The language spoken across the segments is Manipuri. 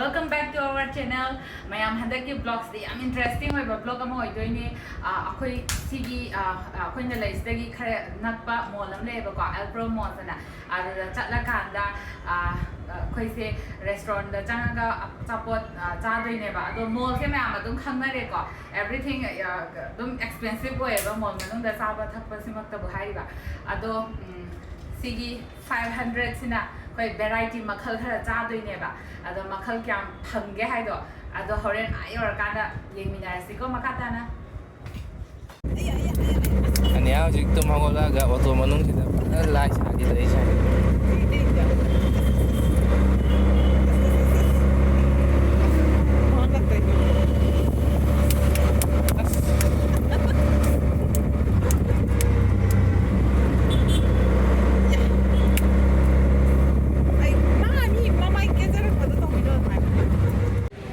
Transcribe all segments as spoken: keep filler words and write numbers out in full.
Welcome back to our channel. ꯃꯌꯥꯝ, ꯍꯟꯗꯛꯀꯤ vlogsꯇꯤ ꯌꯥꯝ interesting ꯑꯣꯏꯕ vlog ꯑꯃ ꯑꯣꯏꯗꯣꯏꯅꯦ꯫ ꯑ, ꯑꯩꯈꯣꯏ ꯁꯤꯒꯤ, ꯑ, ꯑ, ꯑꯩꯈꯣꯏꯅ ꯂꯩꯁꯤꯗꯒꯤ ꯈꯔ ꯅꯛꯄ mall ꯑꯃ ꯂꯩꯌꯦꯕꯀꯣ, Alpro Mall ꯑꯅ꯫ ꯑꯗꯨꯗ ꯆꯠꯂꯀꯥꯟꯗ, ꯑ, ꯑ, ꯑꯩꯈꯣꯏꯁꯦ restaurantꯗ ꯆꯪꯉꯒ ꯑꯆꯥꯄꯣꯠ, ꯑ, ꯆꯥꯗꯣꯏꯅꯦꯕ꯫ ꯑꯗꯣ mallꯁꯦ ꯃꯌꯥꯝ ꯑꯗꯨꯝ ꯈꯪꯅꯔꯦꯀꯣ, everything, ꯑ, ꯑꯗꯨꯝ expensive ꯑꯣꯏꯌꯦꯕ mall ꯃꯅꯨꯡꯗ ꯆꯥꯕ ꯊꯛꯄꯁꯤꯃꯛꯇꯕꯨ ꯍꯥꯏꯔꯤꯕ꯫ ꯑꯗꯣ, ꯎꯝ, ꯁꯤꯒꯤ five hundredꯁꯤꯅ ꯑꯩꯈꯣꯏ variety ꯃꯈꯜ ꯈꯔ ꯆꯥꯗꯣꯏꯅꯦꯕ꯫ ꯑꯗꯣ ꯃꯈꯜ ꯀꯌꯥꯝ ꯐꯪꯒꯦ ꯍꯥꯏꯗꯣ, ꯑꯗꯣ ꯍꯣꯔꯦꯟ ꯑꯥ ꯌꯧꯔꯀꯥꯟꯗ ꯌꯦꯡꯃꯤꯟꯅꯔꯁꯤꯀꯣ ꯃꯈꯥ ꯇꯥꯅ꯫ ꯑꯅꯤꯌꯥ ꯍꯧꯖꯤꯛ ꯇꯨꯝ ꯍꯧꯒꯠꯂꯛꯑꯒ ꯑꯣꯇꯣ ꯃꯅꯨꯡꯁꯤꯗ ꯐꯖꯅ ꯂꯥꯏ ꯁꯥꯈꯤꯗꯣꯔꯤ ꯁꯥꯏ꯫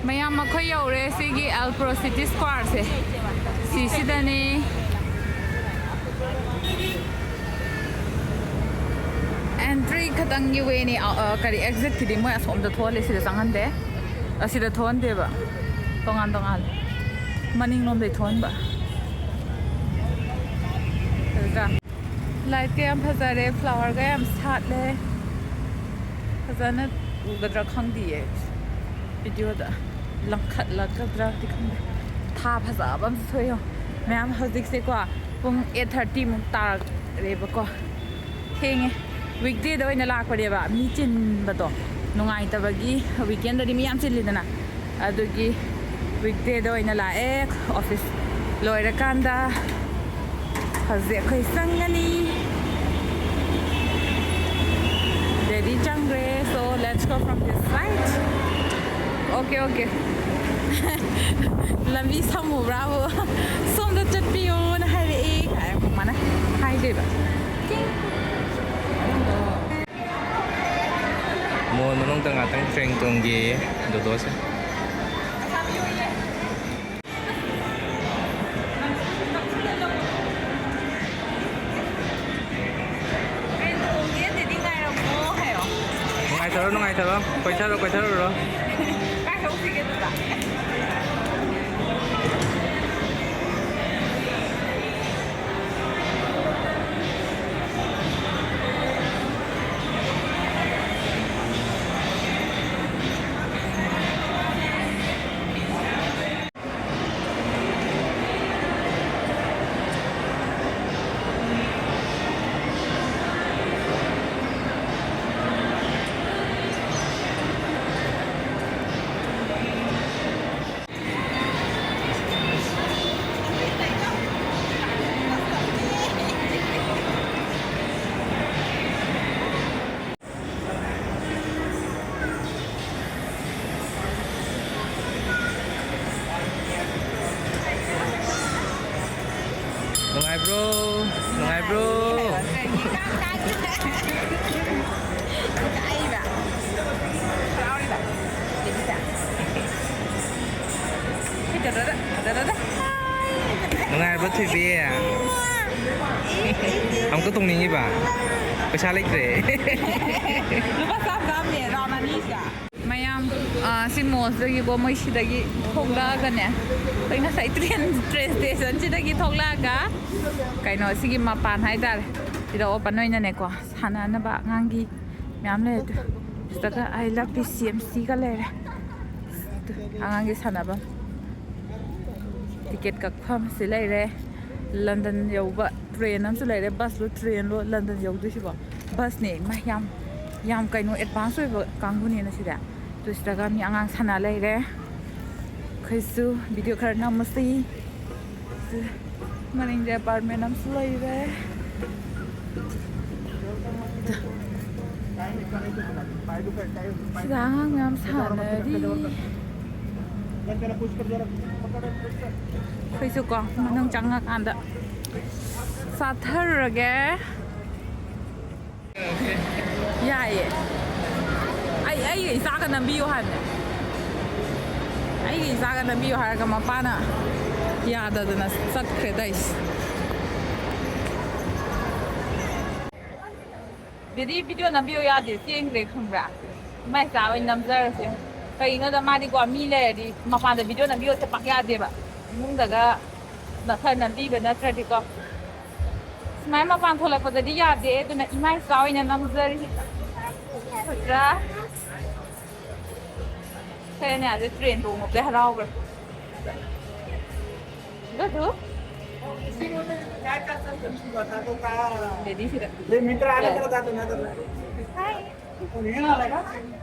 ꯃꯌꯥꯝ, ꯑꯩꯈꯣꯏ ꯌꯧꯔꯦ ꯁꯤꯒꯤ Alpro City Squareꯁꯦ꯫ ꯁꯤꯁꯤꯗꯅꯦ꯫ Entry ꯈꯛꯇꯪꯒꯤ wayꯅꯦ꯫ ꯑ, ꯑ, ꯀꯔꯤ, exitꯀꯤꯗꯤ ꯃꯣꯏ ꯑꯁꯣꯝꯗ ꯊꯣꯛꯍꯜꯂꯦ, ꯁꯤꯗ ꯆꯪꯍꯟꯗꯦ꯫ ꯑꯁꯤꯗ ꯊꯣꯛꯍꯟꯗꯦꯕ, ꯇꯣꯉꯥꯟ ꯇꯣꯉꯥꯟ ꯃꯅꯤꯡꯂꯣꯝꯗꯩ ꯊꯣꯛꯍꯟꯕ꯫ ꯐꯖꯗ꯭ꯔꯥ? Lightꯀ ꯌꯥꯝ ꯐꯖꯔꯦ, flowerꯒ ꯌꯥꯝ ꯁꯥꯠꯂꯦ꯫ ꯐꯖꯅ ꯎꯒꯗ꯭ꯔꯥ ꯈꯪꯗꯤꯌꯦ videoꯗ, ꯂꯪꯈꯠꯂꯛꯀꯗ꯭ꯔꯥꯗꯤ ꯈꯪꯗꯦ꯫ ꯊꯥ ꯐꯖꯕ ꯑꯃꯁꯨ ꯊꯣꯛꯑꯦ ꯃꯌꯥꯝ꯫ ꯍꯧꯖꯤꯛꯁꯦꯀꯣ ꯄꯨꯡ eight thirtyꯃꯨꯛ ꯇꯥꯔꯛꯂꯦꯕꯀꯣ꯫ ꯊꯦꯡꯉꯦ꯫ Weekdayꯗ ꯑꯣꯏꯅ ꯂꯥꯛꯄꯅꯦꯕ, ꯃꯤ ꯆꯤꯟꯕꯗꯣ ꯅꯨꯡꯉꯥꯏꯇꯕꯒꯤ꯫ Weekendꯗꯗꯤ ꯃꯤ ꯌꯥꯝ ꯆꯤꯜꯂꯤꯗꯅ, ꯑꯗꯨꯒꯤ weekdayꯗ ꯑꯣꯏꯅ ꯂꯥꯛꯑꯦ꯫ Office ꯂꯣꯏꯔꯀꯥꯟꯗ ꯍꯧꯖꯤꯛ ꯑꯩꯈꯣꯏ ꯆꯪꯒꯅꯤ꯫ Daddy ꯆꯪꯈ꯭ꯔꯦ꯫ So let's go from this side. Okay, okay. ꯂꯝꯕꯤ ꯁꯝꯃꯨꯕ꯭ꯔꯥꯕꯨ, "ꯁꯣꯝꯗ ꯆꯠꯄꯤꯌꯣꯅ ꯍꯥꯏꯔꯛꯑꯦ" ꯀꯥꯏ ꯑꯃꯨꯛ ꯃꯥꯅ ꯍꯥꯏꯗꯣꯏꯕ꯫ Mall ꯃꯅꯨꯡꯗ ꯉꯥꯛꯇꯪ train ꯇꯣꯡꯒꯦꯌꯦ ꯗꯣꯗꯣꯁꯦ꯫ Train ꯇꯣꯡꯒꯦ, ꯑꯗꯨꯗꯤ ꯉꯥꯏꯔꯝꯃꯣ ꯍꯥꯏꯌꯣ꯫ ꯅꯨꯡꯉꯥꯏꯊꯣꯔꯣ, ꯅꯨꯡꯉꯥꯏꯊꯣꯔꯣ꯫ ꯆꯠꯂꯣ, ꯀꯣꯏꯊꯔꯣ, ꯀꯣꯏꯊꯔꯨꯔꯣ꯫ ꯅꯨꯡꯉꯥꯏꯕ꯭ꯔꯣ? ꯅꯨꯡꯉꯥꯏꯕ꯭ꯔꯣ? ꯅꯨꯡꯉꯥꯏꯕ꯭ꯔꯣ, ꯊꯣꯏꯕꯤ? ꯑꯃꯨꯛꯀ ꯇꯣꯡꯅꯤꯡꯉꯤꯕ? ꯄꯩꯁꯥ ꯂꯩꯇ꯭ꯔꯦ꯫ ꯂꯨꯄꯥ ꯆꯥꯝ ꯆꯥꯝꯅꯦ, ꯔꯥꯎꯟ ꯑꯅꯤꯁꯤꯗ꯫ ꯃꯌꯥꯝ, ꯑ, ꯁꯤ ꯃꯣꯜꯁꯤꯗꯒꯤꯀꯣ, ꯃꯣꯏ ꯁꯤꯗꯒꯤ ꯊꯣꯛꯂꯛꯑꯒꯅꯦ, ꯑꯩꯈꯣꯏ ꯉꯁꯥꯏ ꯇ꯭ꯔꯦꯟ, ꯇ꯭ꯔꯦꯟ ꯁ꯭ꯇꯦꯁꯟꯁꯤꯗꯒꯤ ꯊꯣꯛꯂꯛꯑꯒ, ꯀꯩꯅꯣ, ꯁꯤꯒꯤ ꯃꯄꯥꯟ ꯍꯥꯏꯇꯥꯔꯦ, ꯁꯤꯗ ꯑꯣꯄꯟ ꯑꯣꯏꯅꯅꯦꯀꯣ, ꯁꯥꯟꯅꯅꯕ ꯑꯉꯥꯡꯒꯤ ꯃꯌꯥꯝ ꯂꯩ ꯑꯗꯨ꯫ ꯁꯤꯗꯒ "I love P C M C"ꯒ ꯂꯩꯔꯦ꯫ ꯑꯉꯥꯡꯒꯤ ꯁꯥꯟꯅꯐꯝ꯫ ꯇꯤꯀꯦꯠ ꯀꯛꯐꯝ ꯁꯤ ꯂꯩꯔꯦ꯫ ꯂꯟꯗꯟ ꯌꯧꯕ ꯇ꯭ꯔꯦꯟ ꯑꯃꯁꯨ ꯂꯩꯔꯦ꯫ ꯕꯁꯂꯣ ꯇ꯭ꯔꯦꯟꯂꯣ ꯂꯟꯗꯟ ꯌꯧꯗꯣꯏꯁꯤꯕꯣ? ꯕꯁꯅꯦ꯫ ꯏꯃꯥ, ꯌꯥꯝ, ꯌꯥꯝ ꯀꯩꯅꯣ, ꯑꯦꯗꯚꯥꯟꯁ ꯑꯣꯏꯕ ꯀꯥꯡꯕꯨꯅꯦꯅ ꯁꯤꯗ꯫ ꯑꯗꯨ ꯁꯤꯗꯒ ꯃꯤ ꯑꯉꯥꯡ ꯁꯥꯟꯅ ꯂꯩꯔꯦ꯫ ꯑꯩꯈꯣꯏꯁꯨ ꯚꯤꯗꯤꯑꯣ ꯈꯔ ꯅꯝꯃꯁꯤ꯫ ꯃꯅꯤꯡꯗ ꯑꯦꯄꯥꯔꯠꯃꯦꯟ ꯑꯃꯁꯨ ꯂꯩꯔꯦ꯫ ꯁꯤꯗ ꯑꯉꯥꯡ ꯃꯌꯥꯝ ꯁꯥꯟꯅꯔꯤ꯫ ꯑꯩꯈꯣꯏꯁꯨ ꯀꯣ, ꯃꯅꯨꯡ ꯆꯪꯉꯀꯥꯟꯗ ꯆꯥꯊꯔꯨꯔꯒꯦ꯫ ꯌꯥꯏꯌꯦ꯫ ꯑꯩ, ꯑꯩꯒ ꯏꯆꯥꯒ ꯅꯝꯕꯤꯌꯨ ꯍꯥꯏꯕꯅꯦ꯫ ꯑꯩꯒ ꯏꯆꯥꯒ ꯅꯝꯕꯤꯌꯨ ꯍꯥꯏꯔꯒ ꯃꯄꯥꯅ ꯌꯥꯗꯗꯅ ꯆꯠꯈ꯭ꯔꯦ ꯇꯧꯏꯁꯦ꯫ ꯕꯦꯗꯤ, ꯚꯤꯗꯤꯑꯣ ꯅꯝꯕꯤꯌꯨ ꯌꯥꯗꯦ, ꯆꯦꯟꯈ꯭ꯔꯦ ꯈꯪꯕ꯭ꯔꯥ? ꯃꯥꯏ ꯆꯥ ꯑꯣꯏꯅ ꯅꯝꯖꯔꯁꯦ꯫ ꯀꯩꯒꯤꯅꯣꯗ ꯃꯥꯗꯤꯀꯣ, ꯃꯤ ꯂꯩꯔꯗꯤ ꯃꯄꯥꯟꯗ ꯚꯤꯗꯤꯑꯣ ꯅꯝꯕꯤꯌꯣꯁꯦ ꯄꯥꯛ ꯌꯥꯗꯦꯕ, ꯏꯃꯨꯡꯗꯒ ꯈꯔ ꯅꯝꯕꯤꯕ ꯅꯠꯇ꯭ꯔꯗꯤꯀꯣ꯫ ꯁꯨꯃꯥꯏꯅ ꯃꯄꯥꯟ ꯊꯣꯛꯂꯛꯄꯗꯗꯤ ꯌꯥꯗꯦ, ꯑꯗꯨꯅ ꯏꯃꯥ ꯏꯆꯥ ꯑꯣꯏꯅ ꯅꯝꯖꯔꯤ꯫ ꯐꯠꯇ꯭ꯔꯥ? ꯈꯔꯅꯦ ꯑꯗꯨ ꯇ꯭ꯔꯦꯟ ꯇꯣꯡꯉꯕꯗꯩ ꯍꯔꯥꯎꯈ꯭ꯔꯦ꯫ ꯑꯗꯨ ꯂꯦꯗꯤꯁꯤꯗ꯫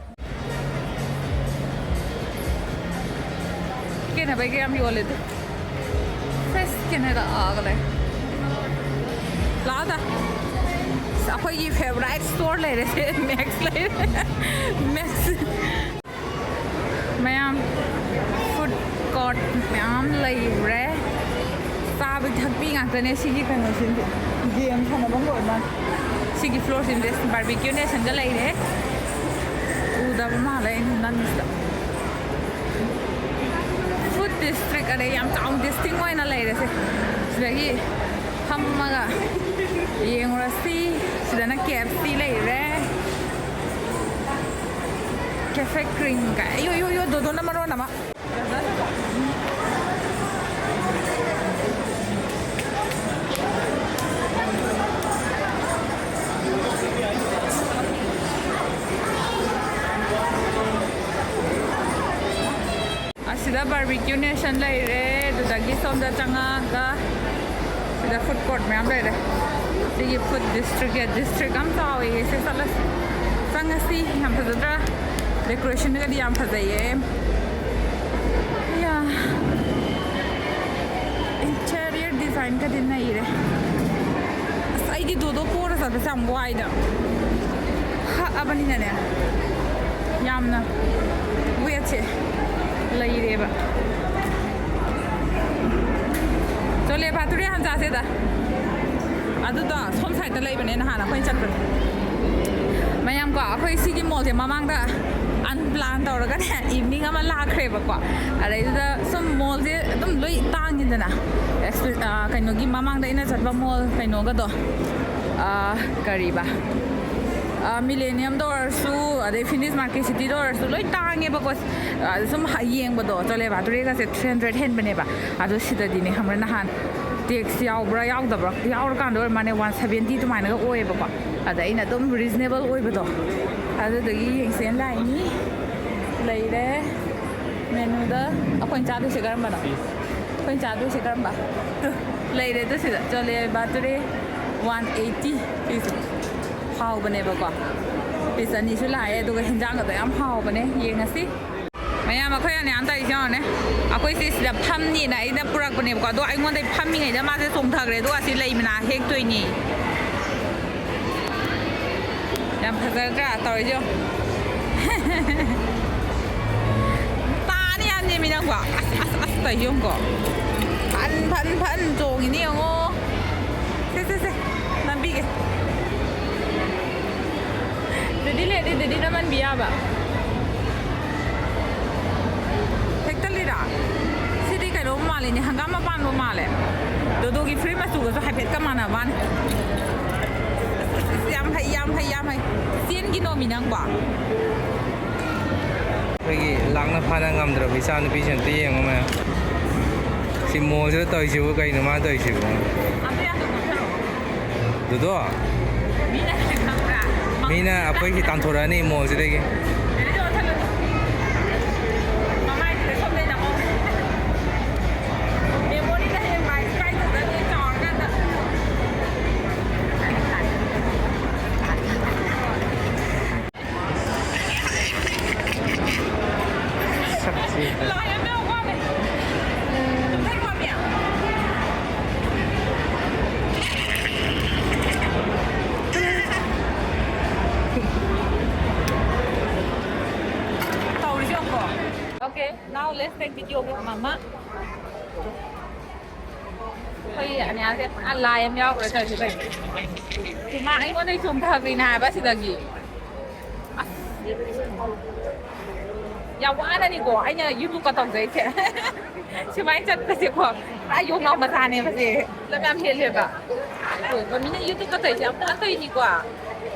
ꯀꯦꯅꯕꯩꯒ ꯌꯥꯝ ꯌꯣꯜꯂꯦ ꯑꯗꯨ꯫ ꯐ꯭ꯔꯦꯁ ꯀꯦꯅꯔꯛꯑꯒ ꯂꯩ꯫ ꯂꯥꯛꯑꯣꯗ꯫ ꯑꯁ, ꯑꯩꯈꯣꯏꯒꯤ ꯐꯦꯚꯣꯔꯥꯏꯠ ꯁ꯭ꯇꯣꯔ ꯂꯩꯔꯦ ꯁꯦ, ꯃꯦꯛꯁ ꯂꯩꯔꯦ꯫ ꯃꯦꯛꯁ꯫ ꯃꯌꯥꯝ ꯐꯨꯗ ꯀꯣꯔꯠ ꯃꯌꯥꯝ ꯂꯩꯔꯦ꯫ ꯆꯥꯕꯤ ꯊꯛꯄꯤ ꯉꯥꯛꯇꯅꯦ ꯁꯤꯒꯤ ꯀꯩꯅꯣꯁꯤꯗꯤ꯫ ꯒꯦꯝ ꯁꯥꯟꯅꯐꯝ ꯑꯣꯏ ꯃꯥꯜꯂꯦ꯫ ꯁꯤꯒꯤ ꯐ꯭ꯂꯣꯔꯁꯤꯡꯁꯦ ꯕꯥꯔꯕꯤꯀ꯭ꯌꯨ ꯅꯦꯁꯟꯒ ꯂꯩꯔꯦ꯫ ꯎꯗꯕ ꯃꯥꯜꯂꯦ ꯑꯩꯅ ꯅꯝꯃꯤꯁꯤꯗ꯫ ꯐꯨꯗ ꯗꯤꯁꯇ꯭ꯔꯤꯛ ꯑꯗꯩ ꯌꯥꯝ ꯆꯥꯎꯅ ꯗꯤꯁꯇ꯭ꯔꯤꯛ ꯑꯣꯏꯅ ꯂꯩꯔꯦꯁꯦ꯫ ꯁꯤꯗꯒꯤ ꯐꯝꯃꯒ ꯌꯦꯡꯉꯨꯔꯁꯤ꯫ ꯁꯤꯗꯅ ꯀꯦ ꯑꯦꯐ ꯁꯤ ꯂꯩꯔꯦ꯫ ꯀꯦꯐꯦ ꯀ꯭ꯔꯤꯝ ꯀꯥꯏ꯫ ꯑꯌꯣ, ꯑꯌꯣ, ꯑꯌꯣ, ꯗꯣꯗꯣꯅ ꯃꯔꯣꯟ ꯑꯃ꯫ ꯑꯁꯤꯗ ꯕꯥꯔꯕꯤꯀ꯭ꯌꯨ ꯅꯦꯁꯟ ꯂꯩꯔꯦ꯫ ꯑꯗꯨꯗꯒꯤ ꯁꯣꯝꯗ ꯆꯪꯉꯛꯑꯒ ꯁꯤꯗ ꯐꯨꯗ ꯀꯣꯔꯠ ꯃꯌꯥꯝ ꯂꯩꯔꯦ꯫ ꯁꯤꯒꯤ ꯐꯨꯗ ꯗꯤꯁꯇ꯭ꯔꯤꯛꯁꯦ, ꯗꯤꯁꯇ꯭ꯔꯤꯛ ꯌꯥꯝ ꯆꯥꯎꯋꯦ꯫ ꯁꯤ ꯆꯠꯂꯁꯤ, ꯆꯪꯉꯁꯤ꯫ ꯌꯥꯝ ꯐꯖꯗ꯭ꯔꯥ? ꯗꯦꯀꯣꯔꯦꯁꯟꯒꯗꯤ ꯌꯥꯝ ꯐꯖꯩꯌꯦ꯫ ꯌꯥ꯫ ꯏꯟꯇꯦꯔꯤꯌꯔ ꯗꯤꯖꯥꯏꯟꯒꯗꯤ ꯅꯩꯔꯦ꯫ ꯑꯁ, ꯑꯩꯗꯤ ꯗꯣꯗꯣ ꯄꯣꯔ ꯆꯠꯄꯁꯦ ꯌꯥꯝ ꯋꯥꯏꯗ꯫ ꯍꯛꯑꯕꯅꯤꯅꯅꯦ, ꯌꯥꯝꯅ ꯋꯦꯠꯁꯦ ꯂꯩꯔꯦꯕ꯫ ꯆꯣꯂꯦ ꯚꯇꯨꯔꯦ ꯍꯥꯟ ꯆꯥꯁꯦꯗ꯫ ꯑꯗꯨꯗꯣ ꯁꯣꯝ ꯁꯥꯏꯗꯠꯇ ꯂꯩꯕꯅꯦ, ꯅꯍꯥꯟ ꯑꯩꯈꯣꯏꯅ ꯆꯠꯄꯗꯣ꯫ ꯃꯌꯥꯝ ꯀꯣ, ꯑꯩꯈꯣꯏ ꯁꯤꯒꯤ ꯃꯣꯜꯁꯦ ꯃꯃꯥꯡꯗ ꯑꯟꯄ꯭ꯂꯥꯟ ꯇꯧꯔꯒꯅꯦ, ꯏꯚꯅꯤꯡ ꯑꯃ ꯂꯥꯛꯈ꯭ꯔꯦꯕꯀꯣ꯫ ꯑꯗꯩꯗꯨꯗ ꯁꯨꯝ ꯃꯣꯜꯁꯦ ꯑꯗꯨꯝ ꯂꯣꯏ ꯇꯥꯡꯉꯤꯗꯅ꯫ ꯑꯦꯛꯁꯄ-, ꯑ, ꯀꯩꯅꯣꯒꯤ ꯃꯃꯥꯡꯗ ꯑꯩꯅ ꯆꯠꯄ ꯃꯣꯜ ꯀꯩꯅꯣꯒꯗꯣ, ꯑ, ꯀꯔꯤꯕ? ꯃꯤꯂꯦꯅꯤꯌꯝꯗ ꯑꯣꯏꯔꯁꯨ, ꯑꯗꯩ ꯐꯤꯅꯤꯁ ꯃꯥꯔꯀꯦꯠ ꯁꯤꯇꯤꯗ ꯑꯣꯏꯔꯁꯨ, ꯂꯣꯏ ꯇꯥꯡꯉꯦꯕꯀꯣ꯫ ꯑ, ꯁꯨꯝ ꯍ-, ꯌꯦꯡꯕꯗꯣ, ꯆꯣꯂꯦ ꯕꯥꯇꯨꯔꯦꯒꯁꯦ ꯊ꯭ꯔꯤ ꯍꯟꯗ꯭ꯔꯦꯗ ꯍꯦꯟꯕꯅꯦꯕ꯫ ꯑꯗꯣ ꯁꯤꯗꯗꯤꯅꯦ, ꯈꯪꯕ꯭ꯔꯥ, ꯅꯍꯥꯟ ꯇꯦꯛꯁ ꯌꯥꯎꯕ꯭ꯔꯥ ꯌꯥꯎꯗꯕ꯭ꯔꯥ, ꯌꯥꯎꯔꯀꯥꯟꯗ ꯑꯣꯏꯔ ꯃꯥꯅꯦ, ꯋꯥꯟ ꯁꯕꯦꯟꯇꯤ ꯑꯗꯨꯃꯥꯏꯅꯒ ꯑꯣꯏꯌꯦꯕꯀꯣ꯫ ꯑꯗ ꯑꯩꯅ ꯑꯗꯨꯝ ꯔꯤꯖꯅꯦꯕꯜ ꯑꯣꯏꯕꯗꯣ, ꯑꯗꯨꯗꯒꯤ ꯌꯦꯡꯁꯦꯅ ꯂꯥꯛꯏꯅꯤ꯫ ꯂꯩꯔꯦ꯫ ꯃꯦꯅꯨꯗ ꯑꯩꯈꯣꯏꯅ ꯆꯥꯗꯣꯏꯁꯦ ꯀꯔꯝꯕꯅꯣ? ꯑꯩꯈꯣꯏꯅ ꯆꯥꯗꯣꯏꯁꯦ ꯀꯔꯝꯕ? ꯇꯨ, ꯂꯩꯔꯦ꯫ ꯑꯗꯨ ꯁꯤꯗ ꯆꯣꯂꯦ ꯕꯥꯇꯨꯔꯦ ꯋꯥꯟ ꯑꯩꯠꯇꯤ ꯄꯤꯁ꯫ ꯍꯥꯎꯕꯅꯦꯕꯀꯣ꯫ ꯄꯤꯁ ꯑꯅꯤꯁꯨ ꯂꯥꯛꯑꯦ, ꯑꯗꯨꯒ ꯍꯤꯟꯖꯥꯡꯒꯗꯣ ꯌꯥꯝ ꯍꯥꯎꯕꯅꯦ꯫ ꯌꯦꯡꯉꯁꯤ꯫ ꯃꯌꯥꯝ, ꯑꯩꯈꯣꯏ ꯑꯅꯦ ꯇꯧꯔꯤꯁꯦ ꯌꯦꯡꯉꯣꯅꯦ꯫ ꯑꯩꯈꯣꯏꯁꯦ ꯁꯤꯗ ꯐꯝꯅꯤꯅ ꯑꯩꯅ ꯄꯨꯔꯛꯄꯅꯦꯕꯀꯣ꯫ ꯑꯗꯣ ꯑꯩꯉꯣꯟꯗ ꯐꯝꯃꯤꯉꯩꯗ ꯃꯥꯁꯦ ꯆꯣꯡꯊꯈ꯭ꯔꯦ꯫ ꯑꯗꯨꯒ ꯑꯁꯤ ꯂꯩ ꯃꯅꯥ ꯍꯦꯛꯇꯣꯏꯅꯤ꯫ ꯌꯥꯝ ꯐꯖꯗ꯭ꯔꯥ ꯇꯧꯔꯤꯁꯦ? ꯇꯥꯅꯤ ꯌꯥꯝ ꯅꯦꯝꯃꯤ ꯅꯪꯕꯣ꯫ ꯑꯁ, ꯑꯁ, ꯑꯁ ꯇꯧꯔꯤꯁꯦ ꯌꯦꯡꯉꯨꯀꯣ꯫ ꯐꯟ, ꯐꯟ, ꯐꯟ ꯆꯣꯡꯉꯤꯅꯤ ꯌꯦꯡꯉꯣ꯫ ꯁꯦ, ꯁꯦ, ꯁꯦ꯫ ꯅꯝꯕꯤꯒꯦ꯫ ꯗꯦꯗꯤ ꯂꯩꯔꯗꯤ ꯗꯦꯗꯤ ꯅꯝꯍꯟꯕꯤ ꯌꯥꯕ꯫ ꯍꯦꯛꯇꯠꯂꯤꯔꯥ? ꯁꯤꯗꯤ ꯀꯩꯅꯣ ꯃꯥꯜꯂꯤꯅꯦ, ꯍꯪꯒꯥꯝ ꯃꯄꯥꯟꯕꯨ ꯃꯥꯜꯂꯦ꯫ ꯗꯣꯗꯣꯒꯤ ꯐꯨꯔꯤꯠ ꯃꯆꯨꯒꯁꯨ ꯍꯥꯏꯐꯦꯠꯀ ꯃꯥꯟꯅꯕ ꯋꯥꯅꯤ꯫ ꯑꯁ, ꯑꯁ, ꯑꯁ, ꯌꯥꯝ ꯍꯩ, ꯌꯥꯝ ꯍꯩ, ꯌꯥꯝ ꯍꯩ꯫ ꯆꯦꯟꯒꯤꯅꯣꯃꯤ ꯅꯪꯕꯣ꯫ ꯑꯩꯈꯣꯏꯒꯤ ꯂꯥꯛꯅ ꯐꯥꯅ ꯉꯝꯗ꯭ꯔꯕ ꯏꯆꯥ ꯅꯨꯄꯤꯁꯦ ꯑꯝꯇ ꯌꯦꯡꯉꯣ ꯃꯌꯥꯝ꯫ ꯁꯤ ꯃꯣꯜꯁꯤꯗ ꯇꯧꯔꯤꯁꯤꯕꯨ ꯀꯩꯅꯣ ꯃꯥ ꯇꯧꯔꯤꯁꯤꯕꯨ? ꯑꯝꯇ ꯌꯥꯝꯅ ꯅꯣꯛꯊꯔꯛꯑꯣ꯫ ꯗꯨꯗꯣ? ꯃꯤꯅ ꯈꯪꯕ꯭ꯔꯥ? ꯃꯤꯅ ꯑꯩꯈꯣꯏꯒꯤ ꯇꯥꯟꯊꯣꯔꯛꯑꯅꯤ ꯃꯣꯜꯁꯤꯗꯒꯤ꯫ ꯃꯃꯥꯏꯁꯤꯗ ꯁꯣꯝꯗꯩ ꯅꯝꯃꯣ꯫ ꯃꯦꯃꯣꯔꯤꯗ ꯍꯌꯦꯡ ꯃꯥꯏ ꯏꯁꯀ꯭ꯔꯥꯏꯕ ꯇꯧꯗꯣꯏꯅꯦ ꯆꯥꯎꯔꯀꯥꯟꯗ꯫ ꯁꯛꯁꯤ꯫ ꯂꯣꯏꯔꯦ, ꯂꯣꯏꯔꯦ, ꯂꯣꯏꯔꯦ꯫ ꯇꯧꯔꯤꯁꯦ ꯌꯦꯡꯉꯨꯀꯣ꯫ Okay, now let's take video of mama. ꯑꯩꯈꯣꯏ ꯑꯅꯤꯌꯥꯁꯦ ꯄꯨꯔꯥ ꯂꯥꯏ ꯑꯃ ꯌꯥꯎꯈ꯭ꯔꯦ ꯇꯧꯔꯤꯁꯦ ꯀꯩꯅꯣ꯫ ꯁꯤ ꯃꯥ ꯑꯩꯉꯣꯟꯗꯒꯤ ꯆꯣꯡꯊꯈ꯭ꯔꯤꯅꯦ ꯍꯥꯏꯕ ꯁꯤꯗꯒꯤ꯫ ꯑꯁ, ꯌꯥꯝ ꯋꯥꯅꯅꯤꯀꯣ ꯑꯩꯅ YouTube-ꯀ ꯇꯧꯖꯩꯁꯦ꯫ ꯁꯨꯃꯥꯏꯅ ꯆꯠꯄꯁꯦꯀꯣ, ꯄꯨꯔꯥ ꯌꯣꯡꯅꯥꯎ ꯃꯆꯥꯅꯦꯕ ꯁꯦ꯫ ꯂꯝ ꯌꯥꯝ ꯍꯦꯜꯂꯦꯕ꯫ ꯃꯤꯅ YouTube-ꯀ ꯇꯧꯔꯤꯁꯦ ꯌꯥꯝ ꯋꯥꯅ ꯇꯧꯔꯤꯅꯤꯀꯣ꯫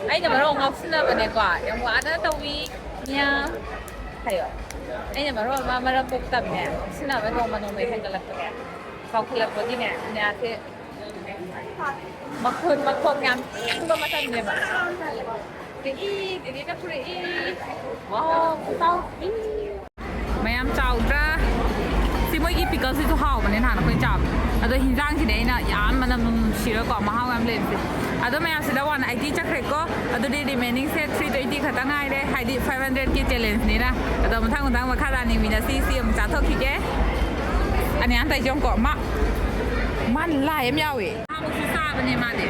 ꯑꯩꯅ ꯃꯔꯣꯟ ꯉꯥꯎꯁꯤꯟꯅꯕꯅꯦꯀꯣ, ꯌꯥꯝ ꯋꯥꯅ ꯇꯧꯏ꯫ ꯃꯤꯌꯥ ꯍꯥꯏꯌꯣ꯫ ꯑꯩꯅ ꯃꯔꯣꯟ ꯑꯃ ꯃꯔꯝ ꯄꯣꯛꯇꯕꯅꯦ, ꯉꯥꯎꯁꯤꯟꯅꯕ ꯅꯣꯡꯃ ꯅꯣꯡꯃꯒꯤ ꯍꯦꯟꯒꯠꯂꯛꯄꯅꯦ, ꯆꯥꯎꯈꯠꯂꯛꯄꯒꯤꯅꯦ꯫ ꯃꯤꯌꯥꯁꯦ ꯃꯈꯣꯟ ꯃꯈꯣꯟ ꯌꯥꯝ ꯊꯦꯡꯕ ꯃꯇꯝꯅꯦꯕ꯫ ꯗꯤꯗꯤ, ꯗꯤꯗꯤꯅ ꯐꯨꯔꯛꯏ꯫ ꯋꯥꯎ, ꯈꯨꯆꯥꯎ꯫ ꯃꯌꯥꯝ ꯆꯥꯎꯗ꯭ꯔꯥ? ꯁꯤ ꯃꯣꯏꯒꯤ ꯄꯤꯀꯜꯁꯤꯁꯨ ꯍꯥꯎꯕꯅꯦ, ꯅꯍꯥꯟ ꯑꯩꯈꯣꯏ ꯆꯥꯕꯗꯣ꯫ ꯑꯗꯣ ꯍꯤꯟꯖꯥꯡꯁꯤꯗꯤ ꯑꯩꯅ ꯌꯥꯝ ꯃꯅꯝ ꯅꯨꯡꯁꯤꯔꯒꯀꯣ, ꯃꯍꯥꯎ ꯌꯥꯝ ꯂꯩꯕꯁꯦ꯫ ꯑꯗꯣ ꯃꯌꯥꯝꯁꯤꯗ ꯋꯥꯟ ꯑꯥꯏꯇꯤ ꯆꯠꯈ꯭ꯔꯦꯀꯣ꯫ ꯑꯗꯨꯗꯤ ꯔꯤꯃꯦꯅꯤꯡꯁꯦ ꯊ꯭ꯔꯤ ꯇ꯭ꯋꯦꯟꯇꯤ ꯈꯛꯇ ꯉꯥꯏꯔꯦ, ꯍꯥꯏꯗꯤ ꯐꯥꯏꯚ ꯍꯟꯗ꯭ꯔꯦꯠꯀꯤ ꯆꯦꯂꯦꯟꯖꯅꯤꯅ꯫ ꯑꯗꯣ ꯃꯊꯪ ꯃꯊꯪ ꯃꯈꯥ ꯇꯥꯅ ꯌꯦꯡꯃꯤꯟꯅꯁꯤ꯫ ꯁꯤ ꯑꯃꯨꯛ ꯆꯥꯊꯣꯛꯈꯤꯒꯦ꯫ ꯑꯅꯤꯌꯥꯟ ꯇꯥꯏꯖꯣꯡꯀꯣ, ꯃꯥ, ꯃꯥ ꯂꯥꯏ ꯑꯃ ꯌꯥꯎꯋꯦ꯫ ꯅꯍꯥꯟꯃꯨꯛꯁꯨ ꯆꯥꯕꯅꯦ ꯃꯥꯗꯤ꯫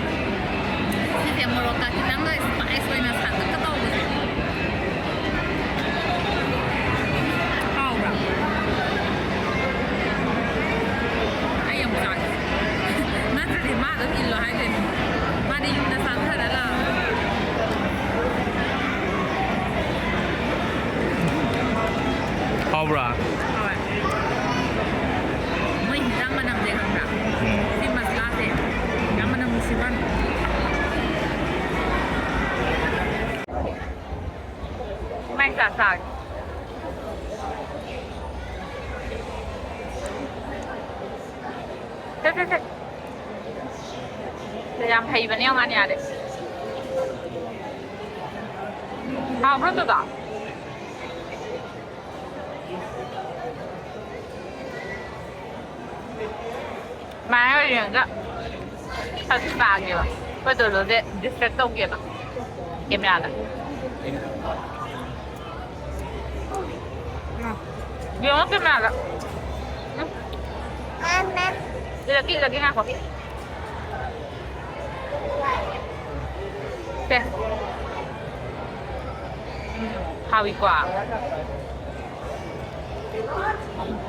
ꯁꯤꯁꯦ ꯃꯣꯔꯣꯛꯀ ꯈꯤꯇꯪꯒ ꯁ꯭ꯄꯥꯏꯁ ꯑꯣꯏꯅ ꯁꯥꯇꯛꯀ ꯇꯧꯕꯁꯦ꯫ ꯍꯥꯎꯕ꯭ꯔꯥ? ꯑꯩ ꯑꯃꯨꯛ ꯆꯥꯒꯦ꯫ ꯅꯠꯇ꯭ꯔꯗꯤ ꯃꯥ ꯑꯗꯨꯝ ꯏꯜꯂꯣ ꯍꯥꯏꯗꯣꯏꯅꯦ꯫ ꯃꯥꯗꯤ ꯌꯨꯝꯗ ꯆꯥꯊꯔ ꯂꯥꯛꯑꯕꯅꯦ꯫ ꯍꯥꯎꯕ꯭ꯔꯥ? ꯍꯣꯏ꯫ ꯃꯣꯏ ꯍꯤꯟꯖꯥꯡ ꯃꯅꯝꯁꯦ ꯈꯪꯕ꯭ꯔꯥ? ꯎꯝ꯫ ꯁꯤ ꯃꯁꯂꯥꯁꯦ ꯌꯥꯝ ꯃꯅꯝ ꯅꯨꯡꯁꯤꯕ ꯋꯥꯅꯤ꯫ ꯃꯥꯏ ꯆꯥ ꯆꯥꯒꯦ꯫ ꯁꯦ, ꯁꯦ, ꯁꯦ꯫ ꯁꯦ, ꯌꯥꯝ ꯍꯩꯕꯅꯦ ꯌꯦꯡꯉꯣ ꯉꯥꯅꯤ ꯌꯥꯔꯦ꯫ ꯍꯥꯎꯕ꯭ꯔꯣ ꯑꯗꯨꯗꯣ? ꯃꯥꯏ ꯑꯣꯏꯔꯤꯉꯩꯗ ꯈꯔ ꯆꯥꯒꯦꯕ꯫ ꯑꯩꯈꯣꯏ ꯇꯣꯂꯣꯁꯦ ꯗꯤꯁꯇ꯭ꯔꯦꯛ ꯇꯧꯒꯦꯕ ꯀꯦꯃꯦꯔꯥꯗ꯫ ꯌꯦꯡꯉꯣ ꯀꯦꯃꯦꯔꯥꯗ꯫ ꯎꯝ꯫ ꯁꯤꯗ ꯀꯤꯂꯒꯦ ꯉꯥꯏꯈꯣ꯫ ꯁꯦ꯫ ꯎꯝ, ꯍꯥꯎꯏꯀꯣ?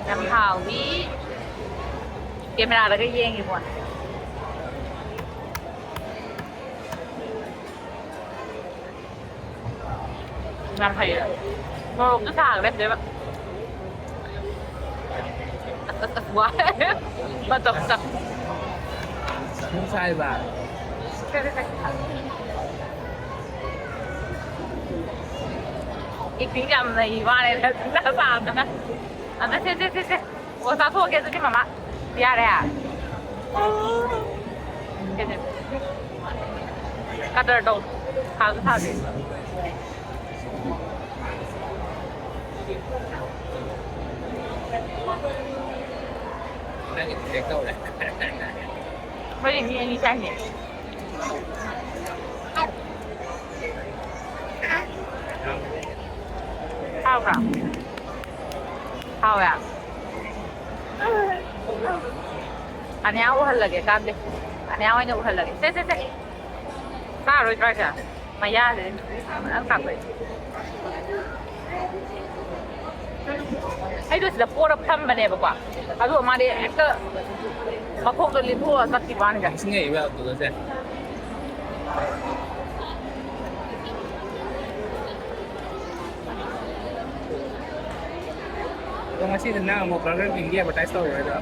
ꯌꯥꯝ ꯍꯥꯎꯏ꯫ ꯀꯦꯃꯦꯔꯥꯗꯒ ꯌꯦꯡꯉꯤꯕꯣ꯫ ꯌꯥꯝ ꯍꯩꯌꯦ꯫ ꯃꯣꯔꯣꯛꯇꯣ ꯁꯥꯒ ꯂꯦꯞꯇꯦꯕ꯫ ꯑꯁ, ꯑꯁ, ꯑꯁ, ꯋꯥꯏ꯫ ꯃꯇꯝ ꯆꯪ-꯫ ꯁꯨꯝ ꯁꯥꯏꯕ꯫ ꯁꯦ, ꯁꯦ, ꯁꯦ꯫ ꯑꯦꯛꯇꯤꯡ ꯌꯥꯝ ꯅꯩ ꯃꯥꯅꯦ, ꯅꯁꯥꯗꯅ꯫ ꯑꯗ ꯁꯦ, ꯁꯦ, ꯁꯦ, ꯁꯦ꯫ ꯑꯣ, ꯆꯥꯊꯣꯛꯑꯒꯦ ꯑꯗꯨꯗꯤ ꯃꯃꯥ꯫ ꯌꯥꯔꯦ? ꯁꯦ, ꯁꯦ꯫ ꯀꯗꯔ ꯇꯧ꯫ ꯊꯥꯁꯨ ꯊꯥꯗꯦ꯫ ꯅꯪꯒꯤꯗꯤ ꯆꯦꯛ ꯇꯧꯔꯦ꯫ ꯑꯩꯈꯣꯏꯗꯤ ꯃꯤ ꯑꯅꯤ ꯆꯥꯏꯅꯦ꯫ ꯍꯥꯎꯕ꯭ꯔꯥ? ꯍꯥꯎꯋꯦ꯫ ꯑꯅꯤꯌꯥ ꯎꯍꯜꯂꯒꯦ ꯀꯥꯟꯗꯦ꯫ ꯑꯅꯤꯌꯥ ꯑꯣꯏꯅ ꯎꯍꯜꯂꯒꯦ꯫ ꯁꯦ, ꯁꯦ, ꯁꯦ꯫ ꯆꯥꯔꯣꯏꯗ꯭ꯔꯣ ꯍꯥꯏꯁꯦ? ꯃꯌꯥꯁꯦ ꯐꯖꯅ ꯀꯥꯛꯄꯩ꯫ ꯑꯩꯗꯣ ꯁꯤꯗ ꯄꯣꯔ ꯐꯝꯕꯅꯦꯕꯀꯣ, ꯑꯗꯨꯒ ꯃꯥꯗꯤ ꯍꯦꯛꯇ ꯃꯈꯣꯡꯗꯣ ꯂꯤꯟꯊꯣꯛꯑ ꯆꯠꯈꯤꯕ ꯋꯥꯅꯤꯗ꯫ ꯏꯁꯤꯡ ꯍꯩꯕ ꯌꯥꯕꯗꯨꯗ ꯁꯦ꯫ ꯑꯗꯣ ꯉꯁꯤꯗꯤ ꯅꯪ ꯑꯃꯨꯛ Burger Kingꯒꯤ advertise ꯇꯧꯔꯔꯣꯏꯗ꯭ꯔꯣ?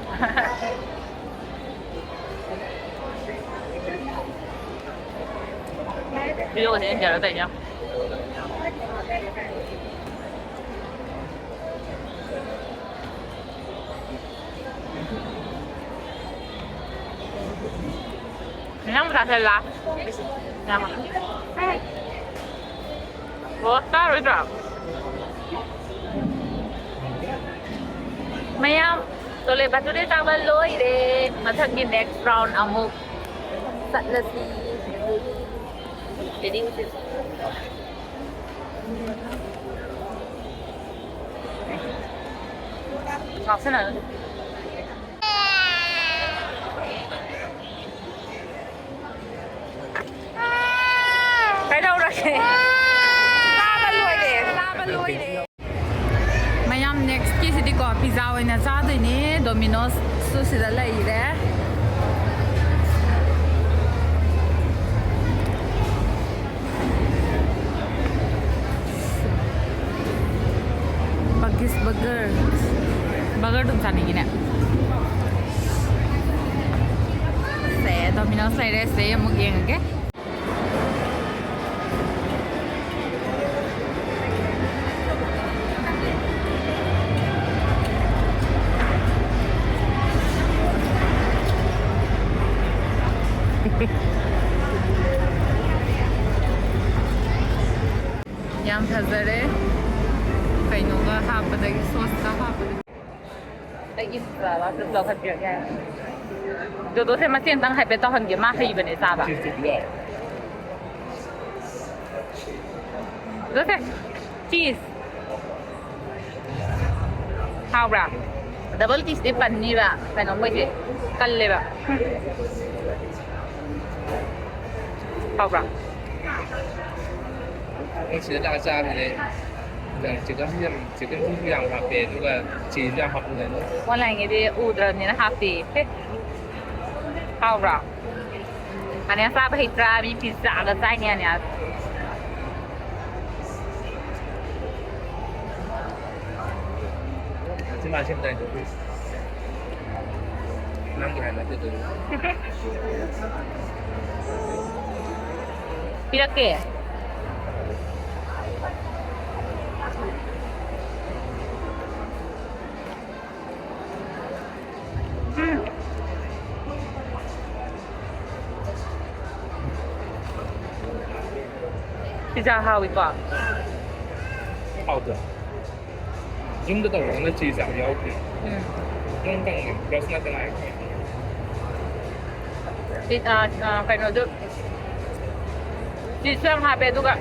ꯚꯤꯗꯤꯑꯣꯒꯁꯦ ꯑꯦꯟꯖꯣꯏ ꯇꯧꯔꯤꯁꯦ ꯌꯦꯡꯉꯣ꯫ ꯅꯪ ꯃꯆꯥꯁꯦ ꯂꯥꯁ꯫ ꯌꯥꯝ꯫ ꯑꯣ, ꯆꯥꯔꯣꯏꯗ꯭ꯔꯣ? ꯃꯌꯥꯝ, ꯆꯣꯂꯦ ꯕꯇꯨꯔꯦ ꯆꯥꯕ ꯂꯣꯏꯔꯦ꯫ ꯃꯊꯪꯒꯤ next round ꯑꯃꯨꯛ ꯆꯠꯂꯁꯤ꯫ Ready? ꯉꯥꯎꯁꯟꯅꯅꯨ꯫ ꯀꯩꯗꯧꯔꯒꯦ? ꯆꯥꯕ ꯂꯣꯏꯔꯦ, ꯆꯥꯕ ꯂꯣꯏꯔꯦ꯫ ꯃꯌꯥꯝ, next ꯀꯤꯁꯤꯗꯤꯀꯣ, pizza ꯑꯣꯏꯅ ꯆꯥꯗꯣꯏꯅꯦ꯫ Domino's ꯁꯨ ꯁꯤꯗ ꯂꯩꯔꯦ꯫ Buggies burger꯫ Burger ꯑꯗꯨꯝ ꯆꯥꯅꯤꯡꯉꯤꯅꯦ꯫ ꯁꯦ, Domino's ꯂꯩꯔꯦ꯫ ꯁꯤꯗꯩ ꯑꯃꯨꯛ ꯌꯦꯡꯉꯒꯦ꯫ ꯑꯩꯒꯤ ꯂꯧꯈꯠꯄꯤꯔꯒꯦ꯫ ꯗꯣꯗꯣꯁꯦ ꯃꯆꯦ ꯑꯝꯇꯪ ꯍꯥꯏꯐꯦꯠ ꯇꯧꯍꯟꯒꯦ, ꯃꯥ ꯍꯩꯕꯅꯦ ꯆꯥꯕ꯫ ꯗꯣꯗꯣꯁꯦ, ꯆꯤꯁ꯫ ꯍꯥꯎꯕ꯭ꯔꯥ? ꯗꯕꯜ ꯆꯤꯁꯇꯤ ꯄꯟꯅꯤꯕ, ꯀꯩꯅꯣ ꯃꯣꯏꯁꯦ ꯀꯜꯂꯦꯕ꯫ ꯍꯥꯎꯕ꯭ꯔꯥ? ꯑꯩ ꯁꯤꯗ ꯂꯥꯛꯑ ꯆꯥꯕꯁꯦ ꯆꯤꯛꯀꯟꯁꯨ ꯌꯥꯝ, ꯆꯤꯛꯀꯟꯁꯨ ꯌꯥꯝ ꯍꯥꯞꯄꯦ, ꯑꯗꯨꯒ ꯆꯤꯁꯁꯨ ꯌꯥꯝ ꯍꯥꯞꯄꯦ꯫ ꯑꯣꯟꯂꯥꯏꯟꯒꯤꯗꯤ ꯎꯗ꯭ꯔꯕꯅꯤꯅ ꯍꯥꯞꯇꯦ꯫ ꯍꯥꯎꯕ꯭ꯔꯥ? ꯑꯅꯤꯌꯥ ꯆꯥꯕ ꯍꯩꯇ꯭ꯔꯥ? ꯃꯤ ꯄꯤꯖꯥꯒ ꯆꯥꯏꯅꯦ ꯑꯅꯤꯌꯥ꯫ ꯁꯤ ꯃꯥ ꯁꯦꯝꯗꯥꯏꯗꯣ, ꯅꯪꯒꯤ ꯍꯥꯏ ꯅꯠꯇꯦ ꯑꯗꯨ꯫ ꯄꯤꯔꯛꯀꯦ꯫ ꯎꯝ꯫ ꯄꯤꯖꯥ ꯍꯥꯎꯋꯤꯀꯣ? ꯍꯥꯎꯗ꯭ꯔꯣ? ꯌꯨꯝꯗ ꯇꯧꯔꯒꯅ ꯆꯤꯁ ꯌꯥꯝ ꯌꯥꯎꯗꯦ꯫ ꯎꯝ꯫ ꯌꯨꯝ ꯇꯧꯔꯒ ꯕ꯭ꯔꯁ ꯅꯠꯇꯅ ꯑꯩ ꯄꯤ-, ꯑ, ꯑ, ꯀꯩꯅꯣꯗꯨ, ꯆꯤꯁꯁꯨ ꯌꯥꯝ ꯍꯥꯞꯄꯦ, ꯑꯗꯨꯒ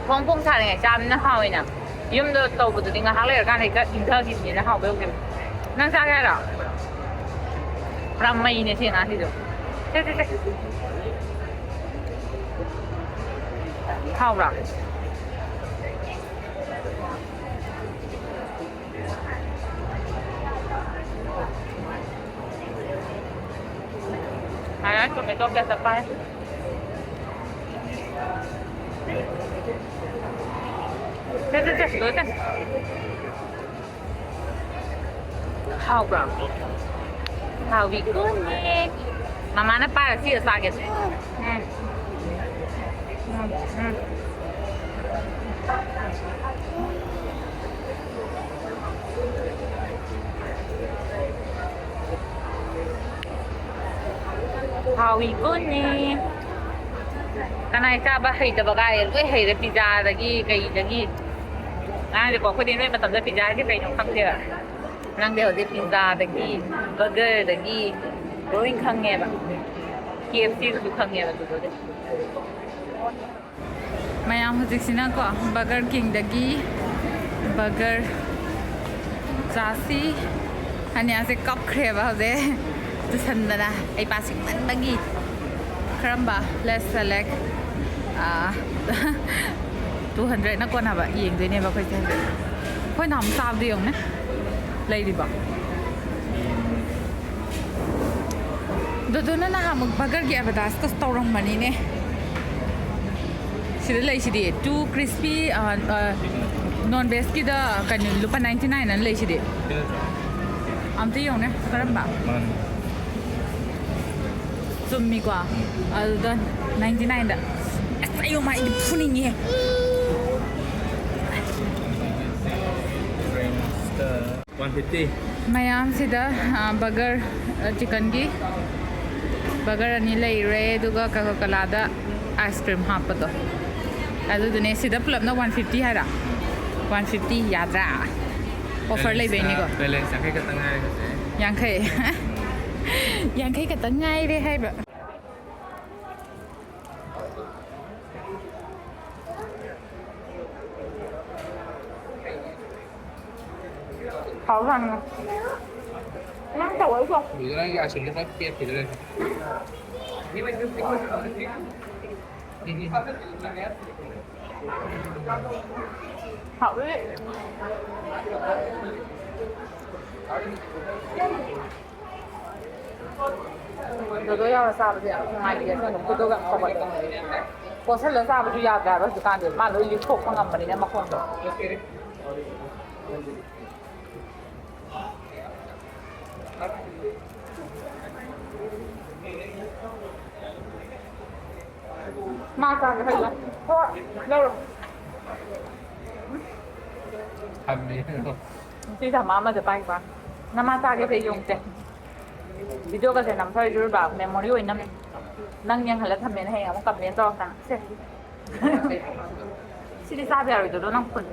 ꯐꯣꯡ ꯐꯣꯡ ꯁꯥꯔꯤꯉꯩ ꯆꯥꯕꯅꯤꯅ ꯍꯥꯎꯋꯤꯅ꯫ ꯌꯨꯝꯗ ꯇꯧꯕꯗꯨꯗꯤ ꯉꯥꯏꯍꯥꯛ ꯂꯩꯔꯀꯥꯟꯗ ꯍꯦꯛꯇ ꯏꯪꯊꯈꯤꯕꯅꯤꯅ ꯍꯥꯎꯕ ꯌꯧꯗꯦꯕ꯫ ꯅꯪ ꯆꯥꯒꯦ ꯍꯥꯏꯔꯣ? ꯄꯨꯔꯥ ꯃꯩꯅꯦ ꯁꯤ ꯑꯉꯥꯡꯁꯤꯁꯨ꯫ ꯁꯦ, ꯁꯦ, ꯁꯦ꯫ ꯍꯥꯎꯕ꯭ꯔꯣ? ꯉꯔꯥꯡ tomato ketchup ꯄꯥꯏ꯫ ꯁꯦ, ꯁꯦ, ꯁꯦ, ꯂꯣꯏ ꯆꯪ꯫ ꯍꯥꯎꯕ꯭ꯔꯣ? ꯍꯥꯎꯕꯤꯀꯣꯅꯦ꯫ ꯃꯃꯥꯅ ꯄꯥꯏꯔ ꯁꯤꯒ ꯆꯥꯒꯦ꯫ ꯎꯝ꯫ ꯎꯝ, ꯎꯝ꯫ ꯍꯥꯎꯏꯀꯣꯅꯦ꯫ ꯀꯅꯥꯏ ꯆꯥꯕ ꯍꯩꯇꯕ ꯀꯥꯏ ꯂꯣꯏ ꯍꯩꯔꯦ, ꯄꯤꯖꯥꯗꯒꯤ ꯀꯩꯗꯒꯤ꯫ ꯉꯔꯥꯡꯗꯤꯀꯣ ꯑꯩꯈꯣꯏꯗꯤ ꯅꯣꯏ ꯃꯇꯝꯗ ꯄꯤꯖꯥ ꯍꯥꯏꯁꯦ ꯀꯩꯅꯣ ꯈꯪꯗꯦꯕ꯫ ꯅꯪꯗꯤ ꯍꯧꯖꯤꯛ ꯄꯤꯖꯥꯗꯒꯤ, ꯕꯔꯒꯔꯗꯒꯤ ꯂꯣꯏ ꯈꯪꯉꯦꯕ, ꯀꯦ ꯑꯦꯐ ꯁꯤꯁꯨ ꯈꯪꯉꯦꯕ ꯑꯗꯨꯗꯨꯗꯤ꯫ ꯃꯌꯥꯝ ꯍꯧꯖꯤꯛꯁꯤꯅꯀꯣ ꯕꯔꯒꯔ ꯀꯤꯡꯗꯒꯤ ꯕꯔꯒꯔ ꯆꯥꯁꯤ꯫ ꯑꯅꯤꯌꯥꯁꯦ ꯀꯞꯈ꯭ꯔꯦꯕ ꯍꯧꯖꯤꯛ, ꯇꯨꯁꯟꯗꯅ꯫ ꯑꯩ ꯄꯥ ꯁꯤꯡꯃꯟꯕꯒꯤ꯫ ꯀꯔꯝꯕ? Let's select. ꯇꯨ ꯍꯟꯗ꯭ꯔꯦꯠꯅ ꯀꯣꯟꯅꯕ ꯌꯦꯡꯗꯣꯏꯅꯦꯕ ꯑꯩꯈꯣꯏꯁꯦ ꯍꯧꯖꯤꯛ꯫ ꯑꯩꯈꯣꯏ ꯅꯍꯥꯟ ꯆꯥꯕꯗꯣ ꯌꯦꯡꯉꯨꯅꯦ, ꯂꯩꯔꯤꯕꯣ? ꯗꯣꯗꯣꯅ ꯅꯍꯥꯟꯃꯨꯛ ꯕꯔꯒꯔꯒꯤ ꯑꯦꯗꯚꯔꯇꯥꯏꯁꯀ ꯇꯧꯔꯝꯕꯅꯤꯅꯦ꯫ ꯁꯤꯗ ꯂꯩꯁꯤꯗꯤ ꯇꯨ ꯀ꯭ꯔꯤꯁꯄꯤ ꯅꯣꯟ ꯚꯦꯖꯀꯤꯗ ꯀꯩꯅꯣ ꯂꯨꯄꯥ ꯅꯥꯏꯟꯇꯤ ꯅꯥꯏꯟ ꯑꯅ ꯂꯩꯁꯤꯗꯤ꯫ ꯑꯝꯇ ꯌꯦꯡꯉꯨꯅꯦ ꯀꯔꯝꯕ? ꯆꯨꯝꯃꯤꯀꯣ? ꯑꯗꯨꯗ ꯅꯥꯏꯟꯇꯤ ꯅꯥꯏꯟꯗ꯫ ꯑꯁ, ꯑꯌꯣ ꯃꯥ, ꯑꯩꯗꯤ ꯐꯨꯅꯤꯡꯉꯤꯍꯦ꯫ One fifty. ꯃꯌꯥꯝꯁꯤꯗ, ꯑ, ꯕꯔꯒꯔ, ꯑ, ꯆꯤꯀꯟꯒꯤ ꯕꯔꯒꯔ ꯑꯅꯤ ꯂꯩꯔꯦ, ꯑꯗꯨꯒ ꯀꯀꯣ ꯀꯣꯂꯥꯗ ꯑꯥꯏꯁ ꯀ꯭ꯔꯤꯝ ꯍꯥꯞꯄꯗꯣ ꯑꯗꯨꯗꯨꯅꯦ꯫ ꯁꯤꯗ ꯄꯨꯂꯞꯅ ꯋꯥꯟ ꯐꯤꯐꯇꯤ ꯍꯥꯏꯔꯣ? ꯋꯥꯟ ꯐꯤꯐꯇꯤ ꯌꯥꯗ꯭ꯔꯥ? ꯑꯣꯐꯔ ꯂꯩꯕꯩꯅꯤꯀꯣ꯫ ꯕꯦꯂꯦꯟꯁ ꯌꯥꯡꯈꯩ ꯈꯛꯇ ꯉꯥꯏꯔꯦ ꯍꯧꯖꯤꯛ꯫ ꯌꯥꯡꯈꯩ꯫ ꯌꯥꯡꯈꯩ ꯈꯛꯇ ꯉꯥꯏꯔꯦ ꯍꯥꯏꯕ꯫ ꯍꯥꯎꯖꯥꯠꯅꯤ꯫ ꯅꯪ ꯇꯧꯋꯦꯀꯣ꯫ ꯕꯤꯗꯨ, ꯅꯪꯒꯤ ꯑꯥꯏꯁ ꯀ꯭ꯔꯤꯝꯗꯣ ꯈꯔ ꯄꯦꯠꯈꯤꯗ꯭ꯔꯦ꯫ ꯍꯥꯎꯋꯤ꯫ ꯗꯣꯗꯣ ꯌꯥꯎꯅ ꯆꯥꯕꯁꯦ ꯌꯥꯝ ꯅꯨꯡꯉꯥꯏꯇꯦ꯫ ꯑꯩꯈꯣꯏꯅ ꯈꯨꯗꯣꯒ ꯌꯥꯝ ꯁꯥꯎꯒꯠꯂꯦ꯫ ꯀꯣꯠꯁꯜꯂ ꯆꯥꯕꯁꯨ ꯌꯥꯗ꯭ꯔꯦ ꯍꯥꯏꯕ ꯍꯧꯖꯤꯛꯀꯥꯟꯗꯤ꯫ ꯃꯥ ꯂꯣꯏ ꯂꯤꯊꯣꯛꯄ ꯉꯝꯕꯅꯤꯅ ꯃꯈꯣꯡꯗꯣ꯫ ꯃꯥ ꯆꯥꯒꯦ ꯍꯥꯏꯔꯣ? ꯍꯣꯏ, ꯂꯧꯔꯣ꯫ ꯊꯝꯃꯦ꯫ ꯁꯤ ꯊꯝꯃ ꯑꯃꯗ ꯄꯥꯏꯕ꯫ ꯅꯃꯥ ꯆꯥꯒꯦꯁꯦ ꯌꯦꯡꯉꯨꯁꯦ꯫ ꯚꯤꯗꯤꯑꯣꯒꯁꯦ ꯅꯝꯊꯔꯤꯁꯦ ꯎꯔꯕ? ꯃꯦꯃꯣꯔꯤ ꯑꯣꯏꯅꯕꯅꯦ꯫ ꯅꯪ ꯌꯦꯡꯍꯜꯂ ꯊꯝꯃꯦꯅ ꯍꯌꯦꯡ ꯑꯃꯨꯛ ꯀꯝꯄ꯭ꯂꯦꯟ ꯇꯧꯔꯛꯇꯅ꯫ ꯁꯦ꯫ ꯁꯤꯗꯤ ꯆꯥꯕ ꯌꯥꯔꯣꯏꯗꯣ, ꯅꯪ ꯐꯨꯜ꯫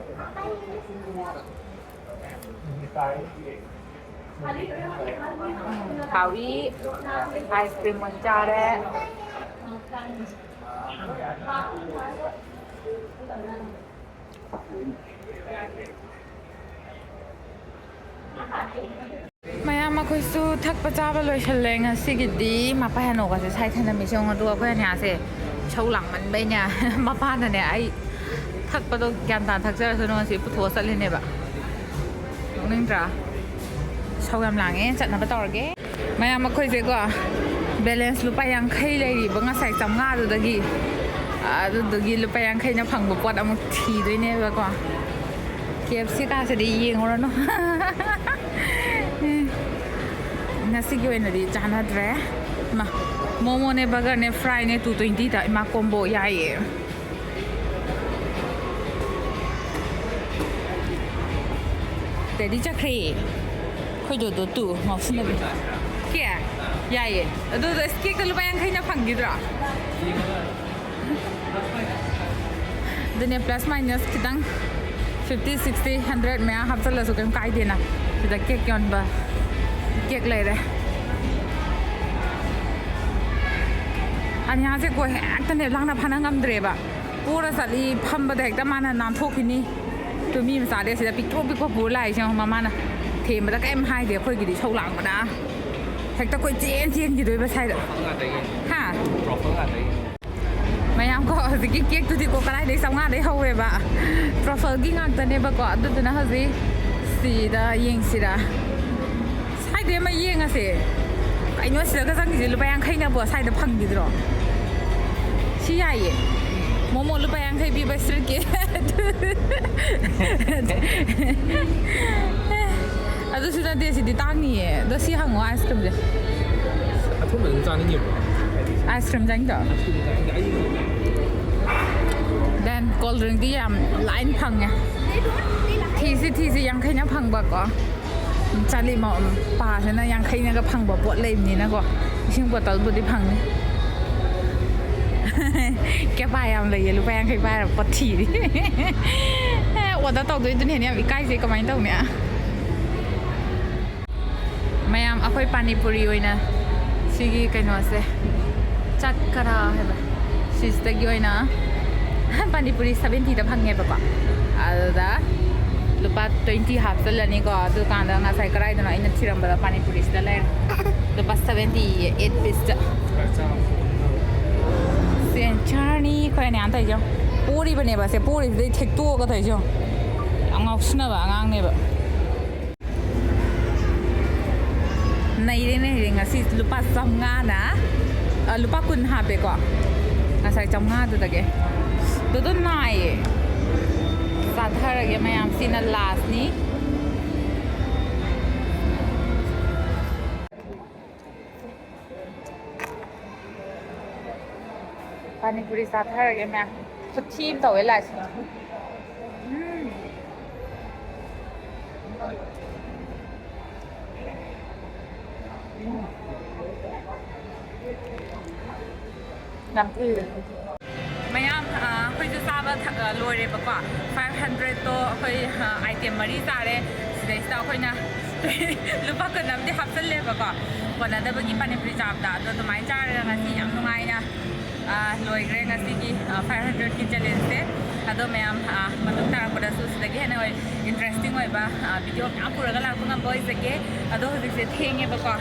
ꯍꯥꯎꯏ꯫ ꯑꯥꯏꯁ ꯀ꯭ꯔꯤꯝ ꯑꯣꯏꯅ ꯆꯥꯔꯦ꯫ ꯃꯌꯥꯝ, ꯑꯩꯈꯣꯏꯁꯨ ꯊꯛꯄ ꯆꯥꯕ ꯂꯣꯏꯁꯜꯂꯦ ꯉꯁꯤꯒꯤꯗꯤ꯫ ꯃꯄꯥ ꯍꯦꯅꯣꯒꯁꯦ ꯁꯥꯏ ꯊꯅꯝꯃꯤꯁꯦ ꯌꯦꯡꯉꯣ꯫ ꯑꯗꯨꯒ ꯑꯩꯈꯣꯏ ꯑꯅꯤꯌꯥꯁꯦ ꯏꯁꯧ ꯂꯥꯡꯃꯟꯕꯩꯅꯦ, ꯃꯄꯥꯅꯅꯦ, ꯑꯩ ꯊꯛꯄꯗꯣ ꯒ꯭ꯌꯥꯟ ꯇꯥꯅ ꯊꯛꯆꯔꯁꯅꯨ ꯉꯁꯤ ꯄꯨꯊꯣꯛꯑ ꯆꯠꯂꯤꯅꯦꯕ꯫ ꯅꯣꯛꯅꯤꯡꯗ꯭ꯔꯥ? ꯏꯁꯧ ꯌꯥꯝ ꯂꯥꯡꯉꯦ, ꯆꯠꯅꯕ ꯇꯧꯔꯒꯦ꯫ ꯃꯌꯥꯝ, ꯑꯩꯈꯣꯏꯁꯦꯀꯣ, ꯕꯦꯂꯦꯟꯁ ꯂꯨꯄꯥ ꯌꯥꯡꯈꯩ ꯂꯩꯔꯤꯕ ꯉꯁꯥꯏ ꯆꯥꯝꯃꯉꯥꯗꯨꯗꯒꯤ, ꯑꯗꯨꯗꯨꯒꯤ ꯂꯨꯄꯥ ꯌꯥꯡꯈꯩꯅ ꯐꯪꯕ ꯄꯣꯠ ꯑꯃꯨꯛ ꯊꯤꯗꯣꯏꯅꯦꯕꯀꯣ꯫ ꯀꯦ ꯑꯦꯐ ꯁꯤ ꯀꯥꯁꯤꯗꯤ ꯌꯦꯡꯉꯨꯔꯅꯨ꯫ ꯉꯁꯤꯒꯤ ꯑꯣꯏꯅꯗꯤ ꯆꯥꯟꯅꯗ꯭ꯔꯦ꯫ ꯃꯥ, ꯃꯣꯃꯣꯅꯦ, ꯕꯔꯒꯔꯅꯦ, ꯐ꯭ꯔꯥꯏꯅꯦ, ꯇꯨ ꯇ꯭ꯋꯦꯟꯇꯤꯗ꯫ ꯏꯃꯥ, ꯀꯣꯝꯕꯣ ꯌꯥꯏꯌꯦ꯫ ꯗꯦꯗꯤ ꯆꯠꯈ꯭ꯔꯦ꯫ ꯑꯩꯈꯣꯏ ꯗꯣꯗꯣ ꯇꯨ ꯉꯥꯎꯁꯤꯟꯅꯕꯤ꯫ ꯀꯦ? ꯌꯥꯏꯌꯦ꯫ ꯑꯗꯨꯗꯣ ꯀꯦꯛꯇ ꯂꯨꯄꯥ ꯌꯥꯡꯈꯩꯅ ꯐꯪꯈꯤꯗ꯭ꯔꯣ? ꯑꯗꯨꯅꯦ, ꯄ꯭ꯂꯁ ꯃꯥꯏꯅꯁ ꯈꯤꯇꯪ, ꯐꯤꯐꯇꯤ, ꯁꯤꯛꯁꯇꯤ, ꯍꯟꯗ꯭ꯔꯦꯠ ꯃꯌꯥꯝ ꯍꯥꯞꯆꯜꯂꯁꯨ ꯀꯩꯝ ꯀꯥꯏꯗꯦꯅ꯫ ꯁꯤꯗ ꯀꯦꯛ ꯌꯣꯟꯕ, ꯀꯦꯛ ꯂꯩꯔꯦ꯫ ꯑꯅꯤꯌꯥꯁꯦꯀꯣ ꯍꯦꯛꯇꯅꯦ ꯂꯥꯡꯅ ꯐꯥꯅ ꯉꯝꯗ꯭ꯔꯦꯕ꯫ ꯄꯨꯔ ꯆꯠꯂꯤ, ꯐꯝꯕꯗ ꯍꯦꯛꯇ ꯃꯥꯅ ꯅꯥꯟꯊꯣꯛꯈꯤꯅꯤ꯫ ꯑꯗꯨ ꯃꯤ ꯃꯆꯥꯗꯤ ꯑꯁꯤꯗ ꯄꯤꯛꯇ꯭ꯔꯨ ꯄꯤꯛꯄ ꯄꯨꯔ ꯂꯥꯛꯏꯁꯦ ꯌꯦꯡꯉꯣ, ꯃꯃꯥꯅ ꯊꯦꯝꯕꯗ ꯀꯩꯝ ꯍꯥꯏꯗꯦ꯫ ꯑꯩꯈꯣꯏꯒꯤꯗꯤ ꯏꯁꯧ ꯂꯥꯡꯕꯗ ꯍꯦꯛꯇ ꯀꯣꯏꯆꯦꯟ ꯆꯦꯟꯈꯤꯗꯣꯏꯕ ꯁ꯭ꯋꯥꯏꯗ꯫ ꯉꯥꯛꯇꯒꯤ꯫ ꯍꯥ? ꯄ꯭ꯔꯣꯐꯜ ꯉꯥꯛꯇꯒꯤ꯫ ꯃꯌꯥꯝ ꯀꯣ, ꯍꯧꯖꯤꯛꯀꯤ ꯀꯦꯛꯇꯨꯗꯤꯀꯣ ꯀꯗꯥꯏꯗꯩ ꯆꯥꯝꯃꯉꯥꯗꯩ ꯍꯧꯋꯦꯕ? ꯇ꯭ꯔꯐꯜꯒꯤ ꯉꯥꯛꯇꯅꯦꯕꯀꯣ꯫ ꯑꯗꯨꯗꯨꯅ ꯍꯧꯖꯤꯛ ꯁꯤꯗ ꯌꯦꯡꯁꯤꯔꯥ? ꯁ꯭ꯋꯥꯏꯗꯩ ꯑꯃ ꯌꯦꯡꯉꯁꯦ꯫ ꯀꯩꯅꯣ ꯁꯤꯗꯒ ꯆꯪꯉꯤꯁꯦ? ꯂꯨꯄꯥ ꯌꯥꯡꯈꯩꯅꯕꯣ ꯁ꯭ꯋꯥꯏꯗ ꯐꯪꯈꯤꯗ꯭ꯔꯣ? ꯁꯤ ꯌꯥꯏꯌꯦ꯫ ꯃꯣꯃꯣ ꯂꯨꯄꯥ ꯌꯥꯡꯈꯩ ꯄꯤꯕ ꯁ꯭ꯇ꯭ꯔꯤꯠ ꯀꯦꯛ꯫ ꯑꯗꯨꯁꯨ ꯅꯠꯇꯦ, ꯁꯤꯗꯤ ꯇꯥꯡꯅꯤꯌꯦ꯫ ꯑꯗꯣ ꯁꯤ ꯍꯪꯉꯣ, ꯑꯥꯏꯁ ꯀ꯭ꯔꯤꯝꯁꯦ꯫ ꯑꯊꯨꯝꯕ ꯑꯗꯨꯝ ꯆꯥꯅꯤꯡꯉꯦꯕ꯫ ꯑꯥꯏꯁ ꯀ꯭ꯔꯤꯝ ꯆꯥꯅꯤꯡꯗ꯭ꯔꯣ? ꯑꯥꯏꯁ ꯀ꯭ꯔꯤꯝ ꯆꯥꯅꯤꯡꯉꯦ꯫ ꯑꯩ Then cold drink ꯇꯤ ꯌꯥꯝ ꯂꯥꯏꯅ ꯐꯪꯉꯦ꯫ ꯊꯤꯁꯤ ꯊꯤꯁꯤ ꯌꯥꯡꯈꯩꯅ ꯐꯪꯕꯀꯣ꯫ ꯆꯥꯂꯤ ꯃ-, ꯄꯥꯁꯤꯅ ꯌꯥꯡꯈꯩꯅꯒ ꯐꯪꯕ ꯄꯣꯠ ꯂꯩꯕꯅꯤꯅꯀꯣ꯫ ꯏꯁꯤꯡ ꯕꯣꯇꯜꯕꯨꯗꯤ ꯐꯪꯅꯤ꯫ ꯀꯦꯄꯥ ꯌꯥꯝ ꯂꯩꯌꯦ, ꯂꯨꯄꯥ ꯌꯥꯡꯈꯩ ꯄꯥꯏꯔ ꯄꯣꯠ ꯊꯤꯔꯤ꯫ ꯑꯦ, order ꯇꯧꯗꯣꯏꯗꯨꯅ ꯍꯦꯟꯅ ꯌꯥꯝ ꯏꯀꯥꯏꯖꯩ, ꯀꯃꯥꯏꯅ ꯇꯧꯅꯤ? ꯃꯌꯥꯝ, ꯑꯩꯈꯣꯏ ꯄꯥꯅꯤꯄꯨꯔꯤ ꯑꯣꯏꯅ ꯁꯤꯒꯤ ꯀꯩꯅꯣꯁꯦ, ꯆꯠꯀꯔꯥ ꯍꯥꯏꯕ, ꯁꯤꯁꯤꯗꯒꯤ ꯑꯣꯏꯅ ꯄꯥꯅꯤꯄꯨꯔꯤ ꯁꯚꯦꯟꯇꯤꯗ ꯐꯪꯉꯦꯕꯀꯣ꯫ ꯑꯗꯨꯗ ꯂꯨꯄꯥ ꯇ꯭ꯋꯦꯟꯇꯤ ꯍꯥꯞꯆꯜꯂꯅꯤꯀꯣ꯫ ꯑꯗꯨꯀꯥꯟꯗ ꯉꯁꯥꯏ ꯀꯗꯥꯏꯗꯅꯣ ꯑꯩꯅ ꯊꯤꯔꯝꯕꯗ ꯄꯥꯅꯤꯄꯨꯔꯤꯁꯤꯗ ꯂꯩꯔꯦ꯫ ꯂꯨꯄꯥ ꯁꯚꯦꯟꯇꯤꯌꯦ, ꯑꯩꯠ ꯄꯤꯁꯇ꯫ ꯁꯦꯟꯆꯥꯔꯅꯤ ꯑꯩꯈꯣꯏ ꯑꯅꯤꯌꯥꯟ ꯇꯧꯔꯤꯁꯦ꯫ ꯄꯣꯔꯤꯕꯅꯦꯕ ꯁꯦ, ꯄꯣꯔꯤꯁꯤꯗꯩ ꯊꯦꯛꯇꯣꯛꯑꯒ ꯇꯧꯔꯤꯁꯦ꯫ ꯌꯥꯝ ꯉꯥꯎꯁꯤꯟꯅꯕ ꯑꯉꯥꯡꯅꯦꯕ꯫ ꯅꯩꯔꯦ, ꯅꯩꯔꯦ꯫ ꯉꯁꯤ ꯂꯨꯄꯥ ꯆꯥꯝꯃꯉꯥꯅ, ꯑ, ꯂꯨꯄꯥ ꯀꯨꯟ ꯍꯥꯞꯄꯦꯀꯣ꯫ ꯉꯁꯥꯏ ꯆꯥꯝꯃꯉꯥꯗꯨꯗꯒꯤ꯫ ꯑꯗꯨꯗꯣ ꯅꯥꯏꯌꯦ꯫ ꯆꯥꯊꯔꯒꯦ ꯃꯌꯥꯝ, ꯁꯤꯅ ꯂꯥꯁꯅꯤ꯫ ꯄꯥꯅꯤꯄꯨꯔꯤ ꯆꯥꯊꯔꯒꯦ ꯃꯌꯥꯝ꯫ ꯈꯨꯊꯤ ꯑꯃ ꯇꯧꯋꯦ ꯂꯥꯏꯁꯦ꯫ ꯎꯝ꯫ ꯌꯥꯝ ꯊꯤ꯫ ꯃꯌꯥꯝ, ꯑ, ꯑꯩꯈꯣꯏꯁꯨ ꯆꯥꯕ ꯊꯛ-, ꯑ, ꯂꯣꯏꯔꯦꯕꯀꯣ꯫ ꯐꯥꯏꯚ ꯍꯟꯗ꯭ꯔꯦꯠꯇꯣ ꯑꯩꯈꯣꯏ, ꯑ, ꯑꯥꯏꯇꯦꯝ ꯃꯔꯤ ꯆꯥꯔꯦ꯫ ꯁꯤꯗꯩꯁꯤꯗ ꯑꯩꯈꯣꯏꯅ ꯂꯨꯄꯥ ꯀꯨꯟ ꯑꯃꯗꯤ ꯍꯥꯞꯆꯜꯂꯦꯕꯀꯣ, ꯀꯣꯟꯅꯗꯕꯒꯤ ꯄꯥꯅꯤꯄꯨꯔꯤ ꯆꯥꯕꯗ꯫ ꯑꯗꯣ ꯑꯗꯨꯃꯥꯏꯅ ꯆꯥꯔꯒ ꯉꯁꯤ ꯌꯥꯝ ꯅꯨꯡꯉꯥꯏꯅ, ꯑ, ꯂꯣꯏꯈ꯭ꯔꯦ ꯉꯁꯤꯒꯤ, ꯑ, ꯐꯥꯏꯚ ꯍꯟꯗ꯭ꯔꯦꯠꯀꯤ ꯆꯦꯂꯦꯟꯖꯁꯦ꯫ ꯑꯗꯣ ꯃꯌꯥꯝ, ꯑ, ꯃꯇꯨꯡ ꯇꯥꯔꯛꯄꯗꯁꯨ ꯁꯤꯗꯒꯤ ꯍꯦꯟꯅ ꯏꯟꯇꯔꯦꯁꯇꯤꯡ ꯑꯣꯏꯕ, ꯑ, ꯚꯤꯗꯤꯑꯣ ꯃꯌꯥꯝ ꯄꯨꯔꯒ ꯂꯥꯛꯄ ꯉꯝꯕ ꯑꯣꯏꯖꯒꯦ꯫ ꯑꯗꯣ ꯍꯧꯖꯤꯛꯁꯦ ꯊꯦꯡꯉꯦꯕꯀꯣ,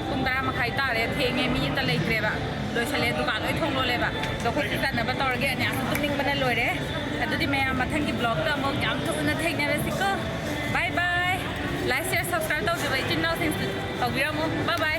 ꯄꯨꯡ ꯇꯔꯥ ꯃꯈꯥꯏ ꯇꯥꯔꯦ, ꯊꯦꯡꯉꯦ, ꯃꯤ ꯑꯝꯇ ꯂꯩꯇ꯭ꯔꯦꯕ, ꯂꯣꯏꯁꯜꯂꯦ, ꯗꯨꯀꯥꯟ ꯂꯣꯏ ꯊꯣꯡ ꯂꯣꯜꯂꯦꯕ꯫ ꯑꯗꯣ ꯑꯩꯈꯣꯏꯁꯨ ꯆꯠꯅꯕ ꯇꯧꯔꯒꯦ, ꯑꯅꯤꯌꯥꯁꯨ ꯇꯨꯝꯅꯤꯡꯕꯅ ꯂꯣꯏꯔꯦ꯫ ꯑꯗꯨꯗꯤ ꯃꯌꯥꯝ ꯃꯊꯪꯒꯤ ꯕ꯭ꯂꯣꯒꯇ ꯑꯃꯨꯛ ꯌꯥꯝ ꯊꯨꯅ ꯊꯦꯡꯅꯔꯁꯤꯀꯣ꯫ ꯕꯥꯏ ꯕꯥꯏ꯫ ꯂꯥꯏꯛ, ꯁꯤꯌꯔ, ꯁꯕꯁꯀ꯭ꯔꯥꯏꯕ ꯇꯧꯗ꯭ꯔꯤꯕ ꯏꯆꯤꯟ ꯏꯅꯥꯎꯁꯤꯡꯁꯨ ꯇꯧꯕꯤꯔꯝꯃꯨ꯫ ꯕꯥꯏ ꯕꯥꯏ꯫